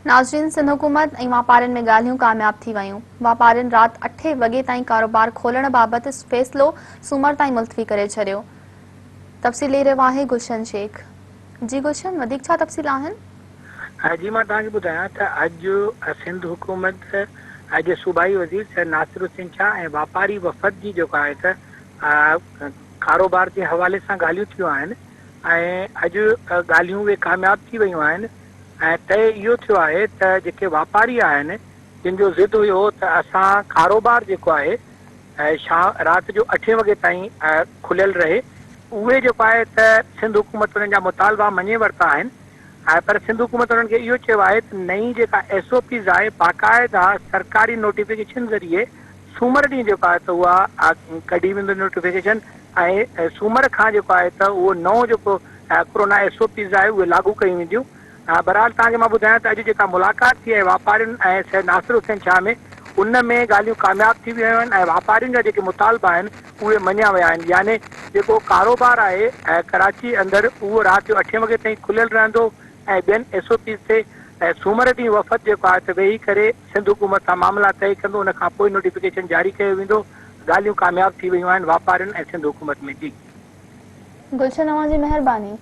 ناظرين سنڌ حڪومت ۽ واپارين ۾ ڳالهيون ڪامياب ٿي ويون، واپارين رات اٺين وڳي تائين ڪاروبار کولڻ بابت فيصلو سومر تائين ملتوي ڪري ڇڏيو. تفصيل ڏئي رهيو آهي گلشن شيخ. جي گلشن وڌيڪ ڇا تفصيل آهن؟ جي مان توهان کي ٻڌايان ته اڄ سنڌ حڪومت جي صوبائي وزير سيد ناصر حسين شاهه ۽ واپاري وفد جي جيڪو آهي ته ڪاروبار جي حوالي سان ڳالهيون ٿيون آهن ۽ اڄ ڳالهيون اهي ڪامياب ٿي ويون آهن ۽ طئي اهو ٿيو آهي ته جيڪي واپاري آهن جن جو ضد هيو ته اسان ڪاروبار جيڪو آهي شام رات جو اٺين وڳي تائين کليل رهي اهي جيڪو آهي ته سنڌ حڪومت انهن جا مطالبا مڃي ورتا آهن ۽ پر سنڌ حڪومت انهن کي اهو چيو آهي ته نئين جيڪا ايس او پيز آهي باقاعده سرڪاري نوٽيفڪيشن ذريعي سومر ڏينهن جيڪو آهي ته اها ڪڍي ويندو نوٽيفڪيشن ۽ سومر کان جيڪو آهي ته اهو نئون جيڪو ڪورونا ايس او پيز آهي اهي لاڳو ڪيون وينديون. بهرحال توهان کي مان ٻڌايان ته اڄ جيڪا ملاقات ٿي آهي واپارين ۽ سيد ناصر حسين شاهه ۾ ان ۾ ڳالهيون ڪامياب ٿي ويون آهن ۽ واپارين جا جيڪي مطالبا آهن اهي مڃيا ويا آهن يعني جيڪو ڪاروبار آهي ڪراچي اندر اهو رات جو اٺين وڳي تائين کليل رهندو ۽ ٻين ايس او پيز تي سومر ڏينهن وفد جيڪو آهي ته ويهي ڪري سنڌ حڪومت سان معاملا طئي ڪندو ان کان پوء نوٽيفڪيشن جاري ڪيو ويندو ڳالهيون ڪامياب ٿي ويون آهن واپارين ۽ سنڌ حڪومت ۾ جي. گلشن اوهان جي مهرباني.